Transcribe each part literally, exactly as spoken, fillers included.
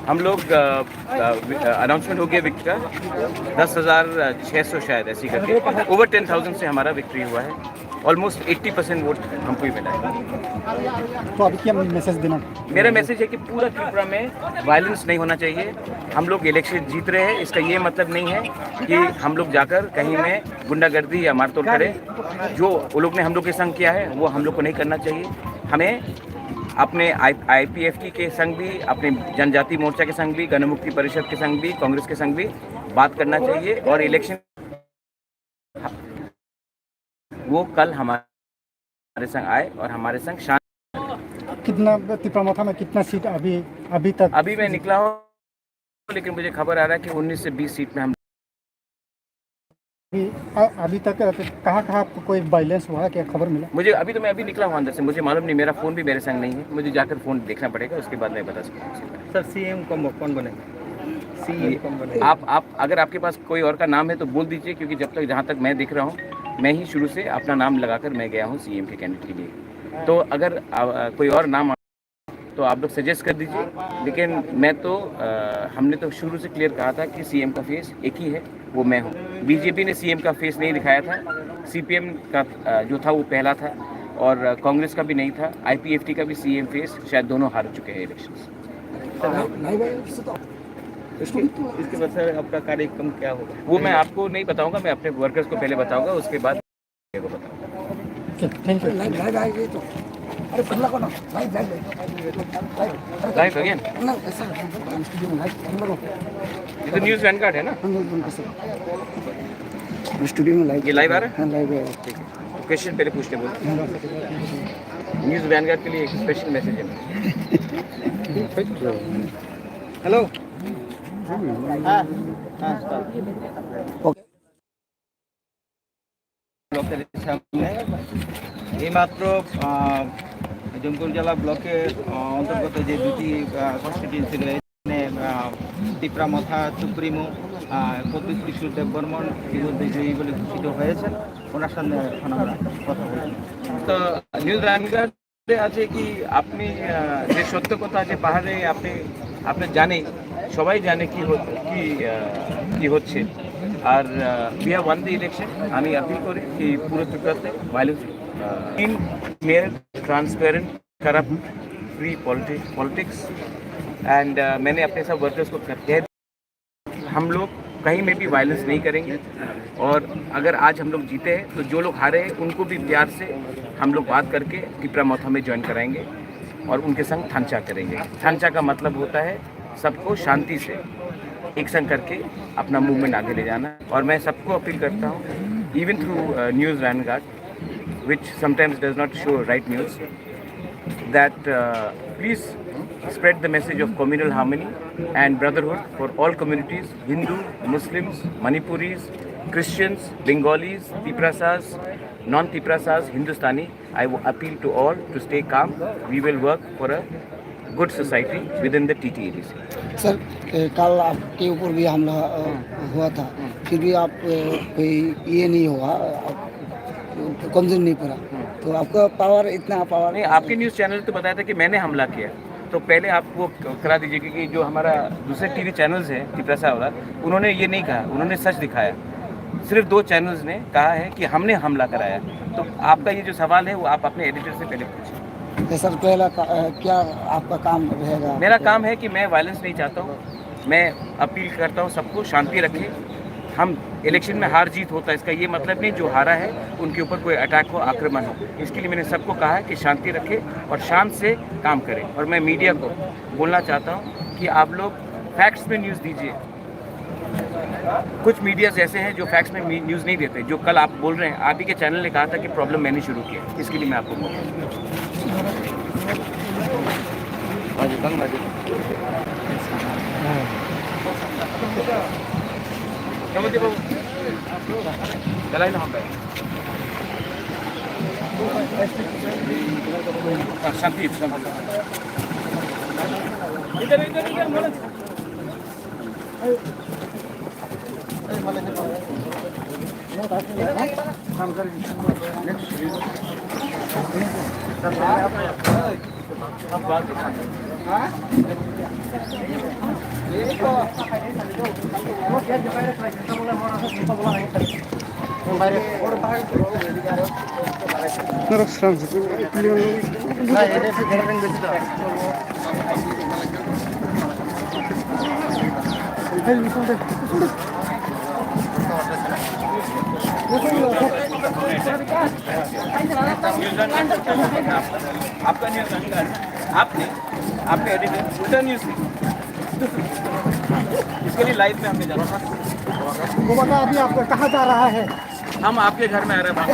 हम लोग, अ, अ, अनाउंसमेंट हो गया विक्ट्री का, दस हजार छः सौ शायद, ऐसी करके, ओवर टेन थाउजेंड से हमारा विक्ट्री हुआ है। ऑलमोस्ट एट्टी परसेंट वोट हमको ही मिला है। तो अभी क्या मैसेज देना? मेरा मैसेज है कि पूरा त्रिपुरा में वायलेंस नहीं होना चाहिए। हम लोग इलेक्शन जीत रहे हैं, इसका ये मतलब नहीं है कि हम लोग जाकर कहीं में गुंडागर्दी या मारतोड़ करें। जो वो लोग ने हम लोग के संग किया है, वो हम लोग को नहीं करना चाहिए। हमें अपने आई, आईपीएफटी के संग भी, अपने जनजाति मोर्चा के संग भी, गणमुक्ति परिषद के संग भी, कांग्रेस के संग भी बात करना चाहिए और इलेक्शन वो कल हमारे संग आए और हमारे संग शांत। कितना तिपरा मोथा में कितना सीट अभी, अभी तक? अभी मैं निकला हूँ, लेकिन मुझे खबर आ रहा है कि उन्नीस से बीस सीट में हम अभी, अ-, अभी तक कहाँ कहाँ आपको कोई वायलेंस हुआ है, क्या खबर मिला? मुझे अभी तो, मैं अभी निकला हूँ अंदर से, मुझे मालूम नहीं, मेरा फ़ोन भी मेरे संग नहीं है, मुझे जाकर फ़ोन देखना पड़ेगा, उसके बाद मैं बता सकता हूँ। सर, सीएम कौन, कौन बने? सीएम कौन बने? आप, आप, अगर आपके पास कोई और का नाम है तो बोल दीजिए, क्योंकि जब तक, जहाँ तक मैं देख रहा हूँ, मैं ही शुरू से अपना नाम लगाकर मैं गया हूँ सीएम के कैंडिडेट के लिए। तो अगर, आ, कोई और नाम आ-, तो आप लोग सजेस्ट कर दीजिए, लेकिन मैं तो, आ, हमने तो शुरू से क्लियर कहा था कि सीएम का फेस एक ही है, वो मैं हूँ। बीजेपी ने सीएम का फेस नहीं दिखाया था, सीपीएम का, आ, जो था वो पहला था, और, आ, कांग्रेस का भी नहीं था, आईपीएफटी का भी सीएम फेस, शायद दोनों हार चुके हैं इलेक्शन। नहीं भाई, इससे तो इसके, इसके बाद सर, आपका कार्यक्रम क्या होगा? वो मैं आपको नहीं बताऊंगा, मैं अपने वर्कर्स को पहले बताऊंगा, उसके बाद को बताऊंगा। Thank you. लाइव, लाइव आ गई तो। अरे, पगला कौन है? Live, live, live. Live again? ना, ऐसा, स्टूडियो में लाइव, पगला कौन? ये तो न्यूज़ वैनगार्ड है ना? हाँ, न्यूज़ वैनगार्ड, सर। स्टूडियो में लाइव। ये लाइव आ रहा है? हाँ, लाइव आ रहा है। ठीक है। क्वेश्चन पहले पूछने बोलो। हाँ। न्यूज़ वैनगार्ड के लिए एक स्पेशल मैसेज है। हेलो। हाँ, हाँ, सर। ওকে। ব্লকের সামনে এইমাত্র, আহ, জমকুইজলা ব্লকের, আহ, অন্তর্গত যে দুটি, আহ, কনস্টিটিউয়েন্সি রয়েছে, এখানে, আহ, তিপ্রা মথা সুপ্রিমো, আহ, প্রদ্যুৎ কিশোর দেববর্মন ইতিমধ্যে জয়ী বলে ঘোষিত হয়েছেন। ওনার সামনে এখন আমরা কথা বলছি। তো न्यूज़ वैनगार्ड আছে কি, আপনি, আহ, যে সত্য কথা আছে পাহাড়ে, আপনি, আপনি জানেন, সবাই জানে কি হচ্ছে, কি, আহ, কি হচ্ছে। আর, আহ, we have won the election। আমি আপিল করি কি পুরো ত্রিপুরাতে ভায়োলেন্স, আহ, in fair, transparent, corrupt, free politi-, politics। And, uh, मैंने अपने सब वर्कर्स को कह हम लोग कहीं में भी वायलेंस नहीं करेंगे, और अगर आज हम लोग जीते हैं तो जो लोग हारे हैं उनको भी प्यार से हम लोग बात करके तिपरा मोथा में ज्वाइन कराएंगे और उनके संग थानचा करेंगे। थानचा का मतलब होता है सबको शांति से एक संग करके अपना मूवमेंट आगे ले जाना। और मैं सबको अपील करता हूँ, even through, uh, news vanguard, which sometimes does not show right news, that, uh, please spread the message of communal harmony and brotherhood for all communities, Hindu, Muslims, Manipuris, Christians, Bengalis, Tiprasas, non-Tiprasas, Hindustani. I w-, appeal to all to stay calm. We will work for a good society within the T T A D C। Sir, ए, कल आपके ऊपर भी हमला, अ, हुआ था, फिर भी आप, अ, कोई ये नहीं हुआ, आप कमजोर नहीं पड़ा। तो आपका पावर, इतना पावर नहीं, आपके न्यूज़ चैनल तो बताया था कि मैंने हमला किया, तो पहले आप वो क-, करा दीजिए, क्योंकि जो हमारा दूसरे टीवी चैनल्स हैं तिपरासा वाला, उन्होंने ये नहीं कहा, उन्होंने सच दिखाया। सिर्फ दो चैनल्स ने कहा है कि हमने हमला कराया। तो आपका ये जो सवाल है, वो आप अपने एडिटर से पहले पूछिए। तो सर, पहला का, अ, क्या आपका काम रहेगा? मेरा काम है कि मैं वायलेंस नहीं चाहता हूँ, मैं अपील करता हूँ सबको शांति रखें। हम इलेक्शन में हार जीत होता है, इसका ये मतलब नहीं जो हारा है उनके ऊपर कोई अटैक हो, आक्रमण हो। इसके लिए मैंने सबको कहा है कि शांति रखें और शांत से काम करें। और मैं मीडिया को बोलना चाहता हूँ कि आप लोग फैक्ट्स में न्यूज़ दीजिए। कुछ मीडियाज ऐसे हैं जो फैक्ट्स में मी-, न्यूज़ नहीं देते। जो कल आप बोल रहे हैं, आप ही के चैनल ने कहा था कि प्रॉब्लम मैंने शुरू किया, इसके लिए मैं आपको बोल रहा हूँ। Norok sram se. आपका न्यूज़, आपने, आपके एडिटर उल्टा न्यूज़ नहीं। इसके लिए लाइव में हमने जाना था। वो बता, अभी आपका कहाँ जा रहा है? हम आपके घर में आ रहे हैं, बाबू।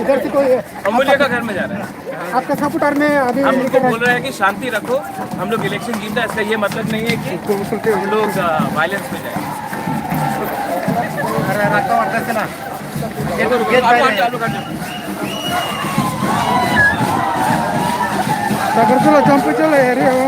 इधर से कोई अमूल्य का घर में जा रहे हैं। आपका सपोर्टर में अभी हम उनको बोल रहे हैं कि शांति रखो, हम लोग इलेक्शन जीतना है, इसका ये मतलब नहीं है कि हम लोग, अ, वायलेंस में जाए। अरे, रखो, रखो ना। ये तो रुकिए, आलू काट दो, आलू काट दो। Sagarjala Champuijala area o.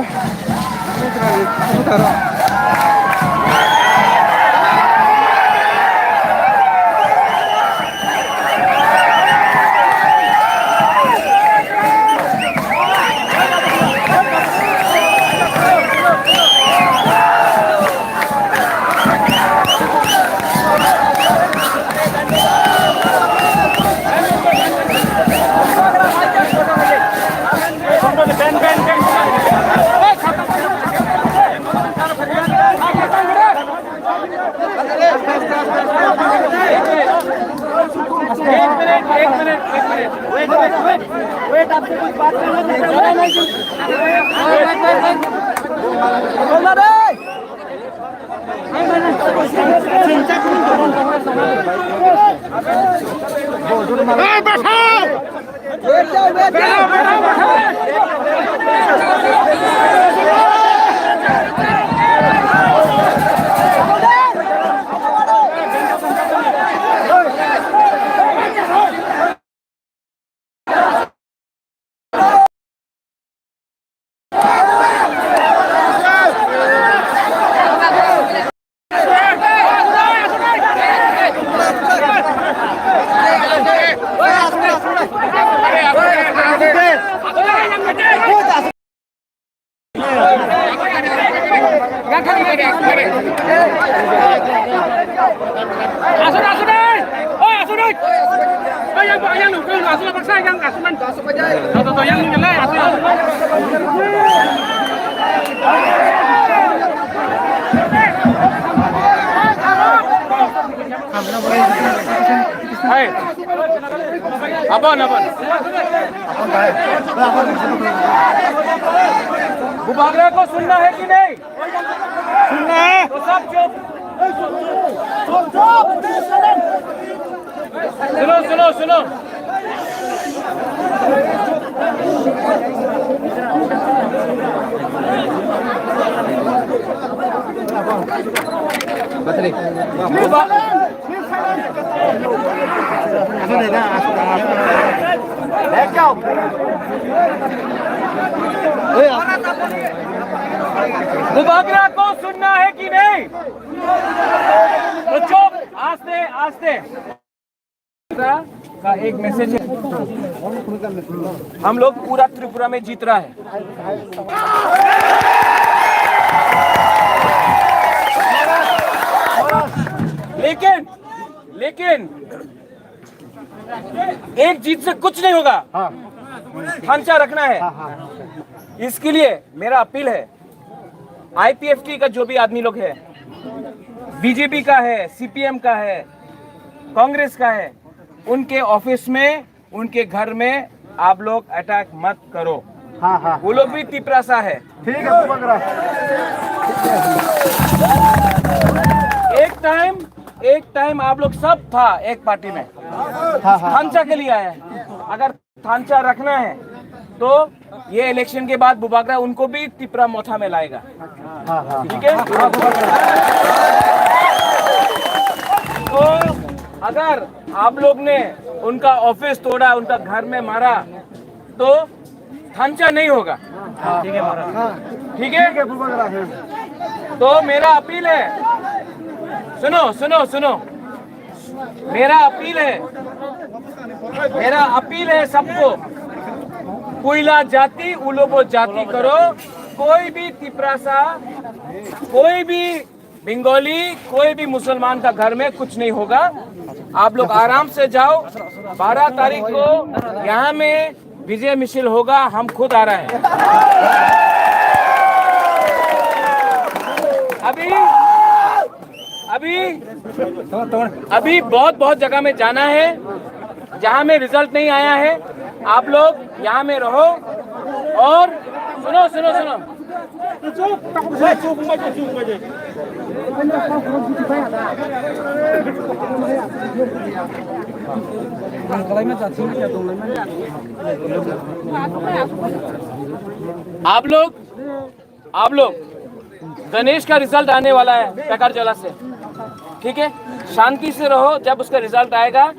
एक मिनट, एक मिनट, एक minute. Wait, wait, wait. Wait, आपसे कुछ बात करना है। Wait, wait, wait. बोल ना रे। ए, बैठो। Asuk, asuk, eh! Oi, asuk, oi! Oi, yang, yang, yang, asuk, asuk, yang, asuk, man. Tuh, tuh, tuh, yang, yang, yang, asuk, asuk. Hai. Apan, apan. Bubagra ko sunna hai ki nahi? Sunna hai. To sab chup. Suno, suno, suno. Battery. बुबाग्रा को सुनना है कि नहीं? तो चुप, आस्ते, आस्ते। का एक मैसेज है। हम लोग पूरा त्रिपुरा में जीत रहा है, लेकिन, लेकिन एक जीत से कुछ नहीं होगा। हाँ। थांचा रखना है। हाँ, हाँ। इसके लिए मेरा अपील है, आईपीएफटी का जो भी आदमी लोग है, बीजेपी का है, सीपीएम का है, कांग्रेस का है, उनके ऑफिस में, उनके घर में आप लोग अटैक मत करो। हाँ, हाँ। वो लोग भी तिपरासा है। ठीक है, बुबाग्रा। एक टाइम, एक टाइम आप लोग सब था एक पार्टी में, हाँ, हाँ। थांचा के लिए आया है। अगर थांचा रखना है तो ये इलेक्शन के बाद बुबाग्रा उनको भी तिपरा मोथा में लाएगा। हाँ, हाँ। ठीक है? तो अगर आप लोग ने उनका ऑफिस तोड़ा, उनका घर में मारा, तो थांचा नहीं होगा। हाँ, ठीक है, ठीक है? ठीक है, बुबाग्रा है। तो मेरा अपील है, सुनो, सुनो, सुनो, मेरा अपील है, मेरा अपील है सबको, कोयला जाति, उलोबो जाति करो, कोई भी तिपरासा, कोई भी बंगाली, कोई भी मुसलमान का घर में कुछ नहीं होगा। आप लोग आराम से जाओ। बारह तारीख को यहाँ में विजय मिছিল होगा, हम खुद आ रहे हैं। अभी, अभी, अभी बहुत, बहुत जगह में जाना है, जहाँ में रिजल्ट नहीं आया है। आप लोग यहाँ में रहो और सुनो, सुनो, सुनो। आप लोग, आप लोग, गणेश का रिजल्ट आने वाला है पेकर जला से, ठीक है? शांति से रहो, जब उसका रिजल्ट आएगा,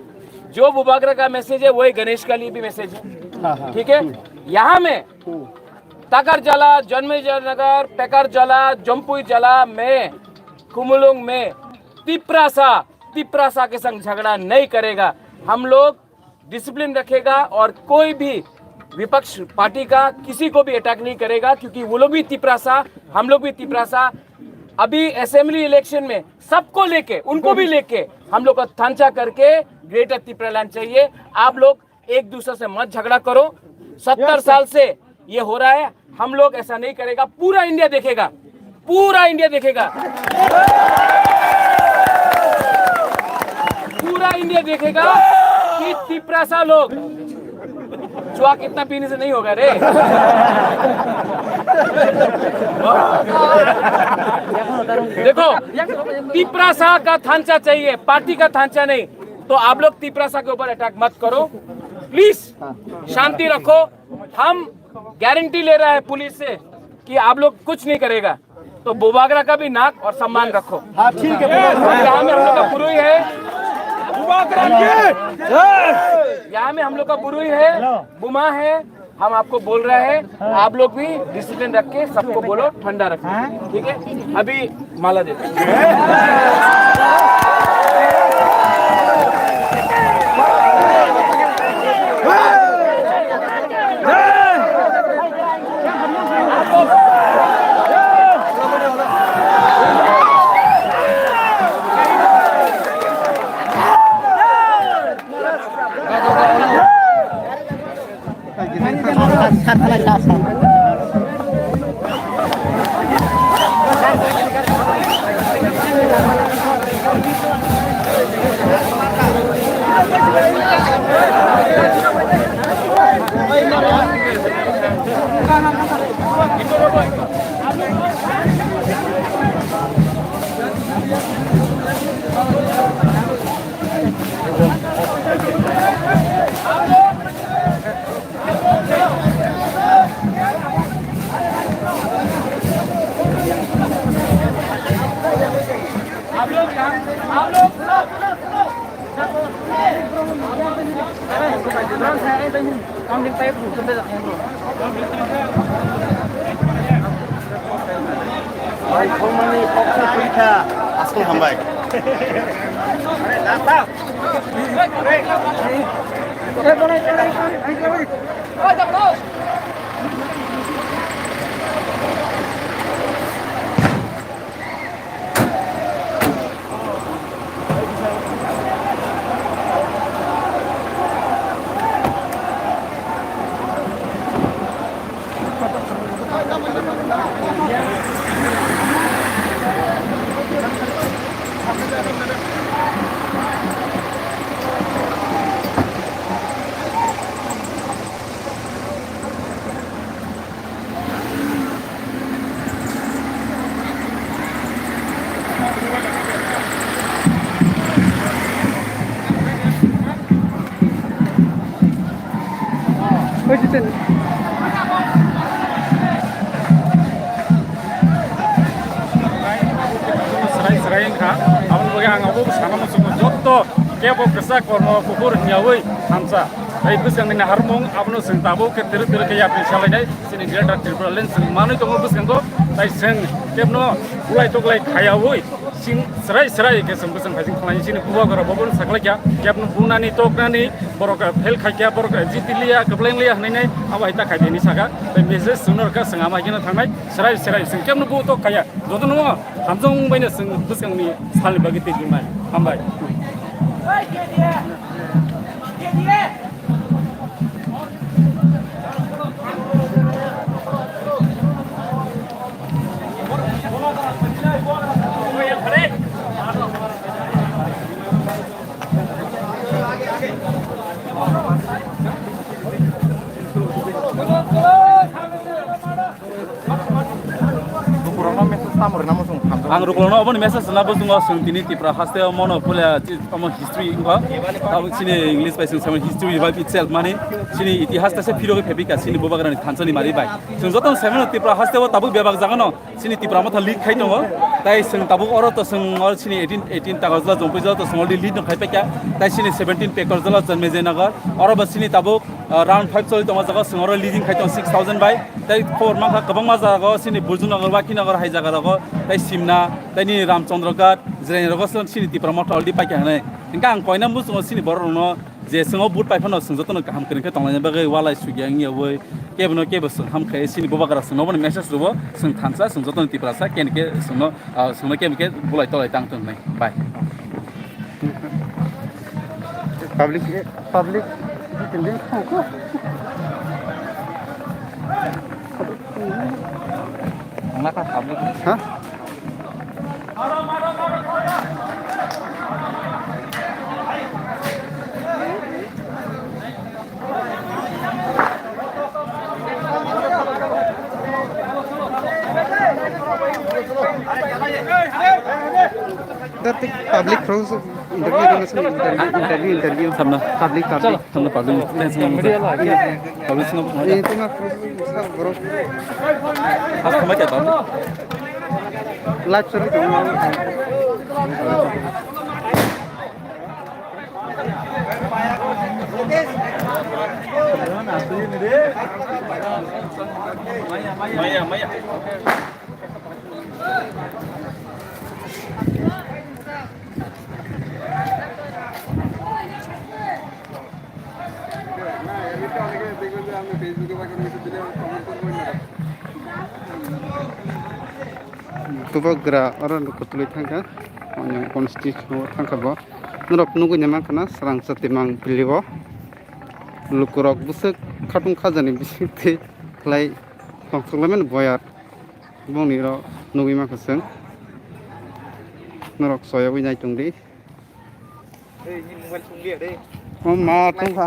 जो बुबागरा का मैसेज है, वही गणेश का लिए भी मैसेज है, ठीक है? यहाँ में ताकारजाला, जन्मेजय नगर, पेकारजाला, जम्पुईजाला में, खुमुलुंग में तिपरासा, तिपरासा के संग झगड़ा नहीं करेगा। हम लोग डिसिप्लिन रखेगा और कोई भी विपक्ष पार्टी का किसी को भी अटैक नहीं करेगा, क्योंकि वो लोग भी तिपरासा, हम लोग भी तिपरासा। अभी असेंबली इलेक्शन में सबको लेके, उनको भी लेके हम लोग को थांचा करके ग्रेटर तिपरालैंड चाहिए। आप लोग एक दूसरे से मत झगड़ा करो। सत्तर साल से ये हो रहा है, हम लोग ऐसा नहीं करेगा। पूरा इंडिया देखेगा, पूरा इंडिया देखेगा, पूरा इंडिया देखेगा कि तिपरासा लोग, चुआ कितना पीने से नहीं होगा रे। देखो, तिपरासा का थांचा चाहिए, पार्टी का थांचा नहीं। तो आप लोग तिपरासा के ऊपर अटैक मत करो, प्लीज शांति रखो। हम गारंटी ले रहा है पुलिस से कि आप लोग कुछ नहीं करेगा। तो बुबागरा का भी नाक और सम्मान रखो। हाँ, ठीक है। यहाँ में हम लोग का बुरुई है, यहाँ में हम लोग का बुरुई है, बुमा है। हम आपको बोल रहे हैं, आप लोग भी डिसिप्लिन रख के सबको बोलो, ठंडा रखो, ठीक है? अभी माला दे दो। Aswk hambai. Serai serai wngkha, aboni bagwi ang abo sana muchungo joto kebo kwchak kormo kuphur hwnyawi thansa. Tei bwskangnini harmung abono chwng tabuk khe twrwk twrwk khe yapri salainai chini Greater Tipraland chwng manwi tongo bwskango. Tai chwng kebno bulai toklai khayaui, chwng chwrai chwrai khe chwng bwswng phaising khlainai chini bubagra bo bono saklaikha, kebno bunani toknani, borok fail khaikha, borok jitiliya, kwplenglia hwnwi nai abo hai ta khaidi hinwi sakha. Tai message chwngno rwkha, chwng ama haikhe thangnai, chwrai chwrai chwng kebno bu tok khaya, jotono hamjwk wngbaino chwng bwskangni salni bagwi twi rinai. Hambai. Ang rukolno oboni message rwna bo chwng o chwng tini Tripura haste o mono puila chi-, omo history wngkha. Tabuk chini English bai chwng seven history revive itself mani chini itihas ta se phirogwi phebika chini bubagrani thansani mari bai. Chwng joto seven Tripura haste o tabuk bebak jagano chini Tipra Motha lead khai tongo. Tai chwng tabuk oro to chwng oro chini eighteen, eighteen Takarjala Jompuijala to chwng already lead no khai paikha. Tai chini seventeen Pekarjala Janmejai Nagar. Oro bo chini tabuk, ah, round five choli tongo jaga chwng oro leading khai tongo six thousand bai. Tai khobor mankha kwbangma jaga o chini Burjunagar, Wakhinagar hai jaga rogo, tai Simna, tai nini Ramchandra Ghat, Jwraini rogo chini Tipra Motha already paikha hinwi. Hinkhe ang koina muchungo chini borok rokno je chwng o vote pai phano chwng jotono kaham kwrwng khe tonglaina bagwi walai sugya wngya ui kebono kebo chwng ham khai chini bubagra chwng noboni message rwo chwng thansa chwng jotono Tiprasa kene khe chwngno, ah, chwngno kebo khe bulai tolai tang tong nai bai. Public, public, ha? Public rok interview, interview, interview. Samna. Public, public. Samna public. Public sino. Ini tu mah borok. Pas sama kya public? Live choli tongo. Maya, maya. Bubagra oro nukho tuli thangkha, constitution thangkha bo. Norok nugui nai mankha na, srang chati mang pili o. Lukurok bwswk khatung khajani bisingtwi khlai tongthok laimani boyar. Bongni oro nugui mankha chwng. Norok soyagwi nai tongdi. O ma tongkha.